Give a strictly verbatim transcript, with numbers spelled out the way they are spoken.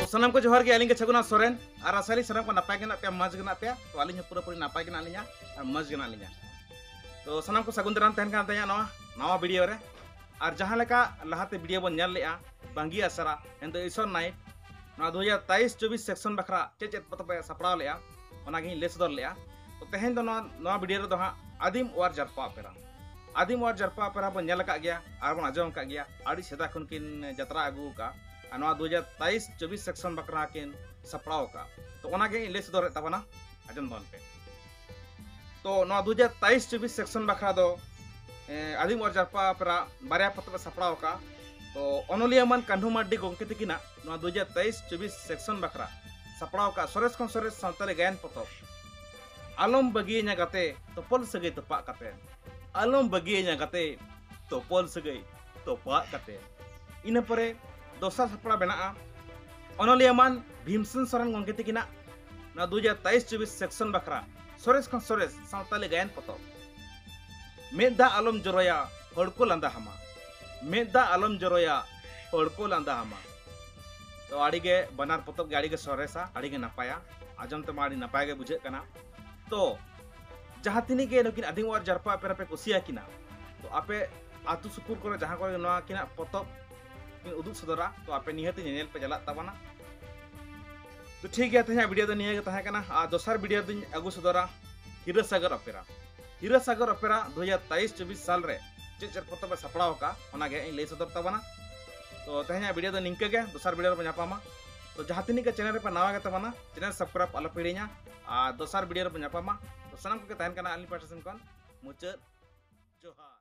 ᱥᱟᱱᱟᱢ ᱠᱚ ᱡᱚᱦᱟᱨ ᱜᱮ, ᱟᱹᱞᱤᱧ ᱜᱮ ᱪᱷᱟᱜᱩᱱᱟ ᱥᱚᱨᱮᱱ᱾ ᱟᱨ ᱟᱥᱟᱭᱟᱞᱤᱧ ᱥᱟᱱᱟᱢ ᱠᱚ ᱱᱟᱯᱟᱭ ᱜᱮ ᱢᱮᱱᱟᱜ ᱯᱮᱭᱟ, ᱢᱚᱡᱽ ᱜᱮ ᱢᱮᱱᱟᱜ ᱯᱮᱭᱟ᱾ ᱛᱚ ᱟᱹᱞᱤᱧ ᱦᱚᱸ ᱯᱩᱨᱟᱹᱯᱩᱨᱤ ᱱᱟᱯᱟᱭ ᱜᱮ ᱢᱮᱱᱟᱜ ᱞᱤᱧᱟ ᱟᱨ ᱢᱚᱡᱽ ᱜᱮ ᱢᱮᱱᱟᱜ ᱞᱤᱧᱟ᱾ ᱛᱚ ᱥᱟᱱᱟᱢ ᱠᱚ ᱥᱟᱹᱜᱩᱱ ᱫᱟᱨᱟᱢ ᱛᱟᱦᱮᱱ ᱠᱟᱱ ᱛᱟᱦᱮᱸᱭᱟ ᱱᱚᱣᱟ ᱱᱟᱣᱟ ᱵᱷᱤᱰᱤᱭᱳ ᱨᱮ᱾ ᱟᱨ ᱡᱟᱦᱟᱸ ᱞᱮᱠᱟ ᱞᱟᱦᱟᱛᱮ ᱵᱷᱤᱰᱤᱭᱳ ᱵᱚᱱ ᱧᱮᱞ ᱞᱮᱜᱼᱟ, ᱵᱟᱝᱜᱤ ᱟᱥᱟᱨᱟ ᱢᱮᱱᱫᱚ ᱤᱥᱚᱨ ᱱᱟᱭᱤᱴ, ᱱᱚᱣᱟ ᱫᱩ ᱦᱟᱡᱟᱨ ᱛᱮᱭᱤᱥ ᱪᱚᱵᱵᱤᱥ ᱥᱮᱠᱥᱚᱱ ᱵᱟᱠᱷᱨᱟ ᱪᱮᱫ ᱪᱮᱫ ᱯᱚᱛᱚᱵ ᱮ ᱥᱟᱯᱲᱟᱣ ᱞᱮᱜᱼᱟ, ᱚᱱᱟᱜᱤᱧ ᱞᱟᱹᱭ ᱥᱚᱫᱚᱨ ᱞᱮᱜᱼᱟ᱾ ᱛᱚ ᱛᱮᱦᱮᱧ ᱫᱚ ᱱᱚᱣᱟ ᱱᱚᱣᱟ ᱵᱷᱤᱰᱤᱭᱳ ᱨᱮᱫᱚ ᱦᱟᱸᱜ ᱟᱹᱫᱤᱢ ᱚᱣᱟᱨ ᱡᱟᱨᱯᱟ ᱚᱯᱮᱨᱟ, ᱟᱹᱫᱤᱢ ᱚᱣᱟᱨ ᱡᱟᱨᱯᱟ ᱚᱯᱮᱨᱟ ᱵᱚᱱ ᱧᱮᱞ ᱟᱠᱟᱫ ᱜᱮᱭᱟ ᱟᱨ ᱵᱚᱱ ᱟᱸᱡᱚᱢ ᱟᱠᱟᱫ ᱜᱮᱭᱟ, ᱟᱹᱰᱤ ᱥᱮᱫᱟᱭ ᱠᱷᱚᱱ ᱠᱤᱱ ᱡᱟᱛᱨᱟ ᱟᱹᱜᱩ ᱟᱠᱟᱫᱼᱟ᱾ ᱟᱨ ᱱᱚᱣᱟ ᱫᱩ ᱦᱟᱡᱟᱨ ᱛᱮᱭᱤᱥ ᱪᱚᱵᱵᱤᱥ ᱥᱮᱠᱥᱚᱱ ᱵᱟᱠᱷᱨᱟ ᱠᱤᱱ ᱥᱟᱯᱲᱟᱣ ᱟᱠᱟᱫᱼᱟ᱾ ᱛᱚ ᱚᱱᱟᱜᱮ ᱤᱧ ᱞᱟᱹᱭ ᱥᱚᱫᱚᱨᱮᱫ ᱛᱟᱵᱚᱱᱟ, ᱟᱸᱡᱚᱢ ᱛᱟᱵᱚᱱ ᱯᱮ᱾ ᱛᱚ ᱱᱚᱣᱟ ᱫᱩ ᱦᱟᱡᱟᱨ ᱛᱮᱭᱤᱥ ᱪᱚᱵᱵᱤᱥ ᱥᱮᱠᱥᱚᱱ ᱵᱟᱠᱷᱨᱟ ᱫᱚ ᱮᱸ, ᱟᱹᱫᱤᱢ ᱚᱣᱟᱨ ᱡᱟᱨᱯᱟ ᱚᱯᱮᱨᱟ ᱵᱟᱨᱭᱟ ᱯᱚᱛᱚᱵ ᱮ ᱥᱟᱯᱲᱟᱣ ᱟᱠᱟᱫᱼᱟ᱾ ᱛᱚ ᱚᱱᱚᱞᱤᱭᱟᱹ ᱢᱟᱱ ᱠᱟᱹᱱᱦᱩ ᱢᱟᱨᱰᱤ ᱜᱚᱢᱠᱮ ᱛᱤᱠᱤᱱᱟᱜ ᱱᱚᱣᱟ ᱫᱩ ᱦᱟᱡᱟᱨ ᱛᱮᱭᱤᱥ ᱪᱚᱵᱵᱤᱥ ᱥᱮᱠᱥᱚᱱ ᱵᱟᱠᱷᱨᱟ ᱥᱟᱯᱲᱟᱣ ᱟᱠᱟᱫ ᱥᱚᱨᱮᱥ ᱠᱷᱚᱱ ᱥᱚᱨᱮᱥ ᱥᱟᱱᱛᱟᱲᱤ ᱜᱟᱭᱟᱱ ᱯᱚᱛᱚᱵ ᱟᱞᱚᱢ ᱵᱟᱹᱜᱤᱭᱟᱹᱧᱟ ᱜᱟᱛᱮ, ᱛᱚᱯᱚᱞ ᱥᱟᱹᱜᱟᱹᱭ ᱛᱚᱯᱟᱜ ᱠᱟᱛᱮ᱾ ᱟᱞᱚᱢ ᱵᱟᱹᱜᱤᱭᱟᱹᱧᱟ ᱜᱟᱛᱮ, ᱛᱚᱯᱚᱞ ᱥᱟᱹᱜᱟᱹᱭ ᱛᱚᱯᱟᱜ ᱠᱟᱛᱮ᱾ ᱤᱱᱟᱹ ᱯᱚᱨᱮ ᱫᱚᱥᱟᱨ ᱥᱟᱯᱲᱟᱣ ᱢᱮᱱᱟᱜᱼᱟ ᱚᱱᱚᱞᱤᱭᱟᱹ ᱢᱟᱱ ᱵᱷᱤᱢᱥᱮᱱ ᱥᱚᱨᱮᱱ ᱜᱚᱢᱠᱮ ᱛᱤᱠᱤᱱᱟᱜ ᱱᱚᱣᱟ ᱫᱩ ᱦᱟᱡᱟᱨ ᱛᱮᱭᱤᱥ ᱪᱚᱵᱵᱤᱥ ᱥᱮᱠᱥᱚᱱ ᱵᱟᱠᱷᱨᱟ ᱥᱚᱨᱮᱥ ᱠᱷᱚᱱ ᱥᱚᱨᱮᱥ ᱥᱟᱱᱛᱟᱲᱤ ᱜᱟᱭᱟᱱ ᱯᱚᱛᱚᱵ᱾ ᱢᱮᱫ ᱫᱟᱜ ᱟᱞᱚᱢ ᱡᱚᱨᱚᱭᱟ, ᱦᱚᱲ ᱠᱚ ᱞᱟᱸᱫᱟ ᱦᱟᱢᱟ᱾ ᱢᱮᱫ ᱫᱟᱜ ᱟᱞᱚᱢ ᱡᱚᱨᱚᱭᱟ, ᱦᱚᱲ ᱠᱚ ᱞᱟᱸᱫᱟ ᱦᱟᱢᱟ᱾ ᱛᱚ ᱟᱹᱰᱤ ᱜᱮ ᱵᱟᱱᱟᱨ ᱯᱚᱛᱚᱵ ᱜᱮ ᱟᱹᱰᱤ ᱜᱮ ᱥᱚᱨᱮᱥᱟ, ᱟᱹᱰᱤ ᱜᱮ ᱱᱟᱯᱟᱭᱟ, ᱟᱸᱡᱚᱢ ᱛᱮᱢᱟ ᱟᱹᱰᱤ ᱱᱟᱯᱟᱭ ᱜᱮ ᱵᱩᱡᱷᱟᱹᱜ ᱠᱟᱱᱟ᱾ ᱛᱚ ᱡᱟᱦᱟᱸ ᱛᱤᱱᱟᱹᱜ ᱜᱮ ᱱᱩᱠᱤᱱ ᱟᱹᱫᱤᱢ ᱚᱣᱟᱨ ᱡᱟᱨᱯᱟ ᱚᱯᱮᱨᱟ ᱯᱮ ᱠᱩᱥᱤᱭᱟᱠᱤᱱᱟ, ᱛᱚ ᱟᱯᱮ ᱟᱹᱛᱩ ᱥᱩᱯᱩᱨ ᱠᱚᱨᱮ ᱡᱟᱦᱟᱸ ᱠᱚᱨᱮ ᱱᱚᱣᱟ ᱠᱤᱱᱟᱜ ᱯᱚᱛᱚᱵ ᱠᱤᱱ ᱩᱫᱩᱜ ᱥᱚᱫᱚᱨᱟ, ᱛᱚ ᱟᱯᱮ ᱱᱤᱦᱟᱹᱛ ᱧᱮᱧᱮᱞ ᱯᱮ ᱪᱟᱞᱟᱜ ᱛᱟᱵᱚᱱᱟ᱾ ᱛᱚ ᱴᱷᱤᱠ ᱜᱮᱭᱟ, ᱛᱮᱦᱮᱧᱟᱜ ᱵᱷᱤᱰᱤᱭᱳ ᱫᱚ ᱱᱤᱭᱟᱹ ᱜᱮ ᱛᱟᱦᱮᱸ ᱠᱟᱱᱟ᱾ ᱟᱨ ᱫᱚᱥᱟᱨ ᱵᱷᱤᱰᱤᱭᱳ ᱫᱚᱧ ᱟᱹᱜᱩ ᱥᱚᱫᱚᱨᱟ ᱦᱤᱨᱟᱹ ᱥᱟᱜᱚᱨ ᱚᱯᱮᱨᱟ᱾ ᱦᱤᱨᱟᱹ ᱥᱟᱜᱚᱨ ᱚᱯᱮᱨᱟ ᱫᱩ ᱦᱟᱡᱟᱨ ᱛᱮᱭᱤᱥ ᱪᱚᱵᱵᱤᱥ ᱥᱟᱞ ᱨᱮ ᱪᱮᱫ ᱪᱮᱫ ᱯᱚᱛᱚᱵ ᱮ ᱥᱟᱯᱲᱟᱣ ᱟᱠᱟᱫᱼᱟ, ᱚᱱᱟᱜᱮ ᱤᱧ ᱞᱟᱹᱭ ᱥᱚᱫᱚᱨ ᱛᱟᱵᱚᱱᱟ᱾ ᱛᱚ ᱛᱮᱦᱮᱧᱟᱜ ᱵᱷᱤᱰᱤᱭᱳ ᱫᱚ ᱱᱤᱝᱠᱟᱹ ᱜᱮ, ᱫᱚᱥᱟᱨ ᱵᱷᱤᱰᱤᱭᱳ ᱨᱮᱵᱚᱱ ᱧᱟᱯᱟᱢᱟ᱾ ᱛᱚ ᱡᱟᱦᱟᱸ ᱛᱤᱱᱟᱹᱜ ᱜᱮ ᱪᱮᱱᱮᱞ ᱨᱮᱯᱮ ᱱᱟᱣᱟ ᱜᱮ ᱛᱟᱵᱚᱱᱟ, ᱪᱮᱱᱮᱞ ᱥᱟᱵᱥᱠᱨᱟᱭᱤᱵ ᱟᱞᱚᱯᱮ ᱦᱤᱲᱤᱧᱟ᱾ ᱟᱨ ᱫᱚᱥᱟᱨ ᱵᱷᱤᱰᱤᱭᱳ ᱨᱮᱵᱚᱱ ᱧᱟᱯᱟᱢᱟ᱾ ᱛᱚ ᱥᱟᱱᱟᱢ ᱠᱚᱜᱮ ᱛᱟᱦᱮᱱ ᱠᱟᱱᱟ ᱟᱹᱞᱤᱧ ᱯᱟᱦᱴᱟ ᱥᱮᱱ ᱠᱷᱚᱱ ᱢᱩᱪᱟᱹᱫ ᱡᱚᱦᱟᱨ᱾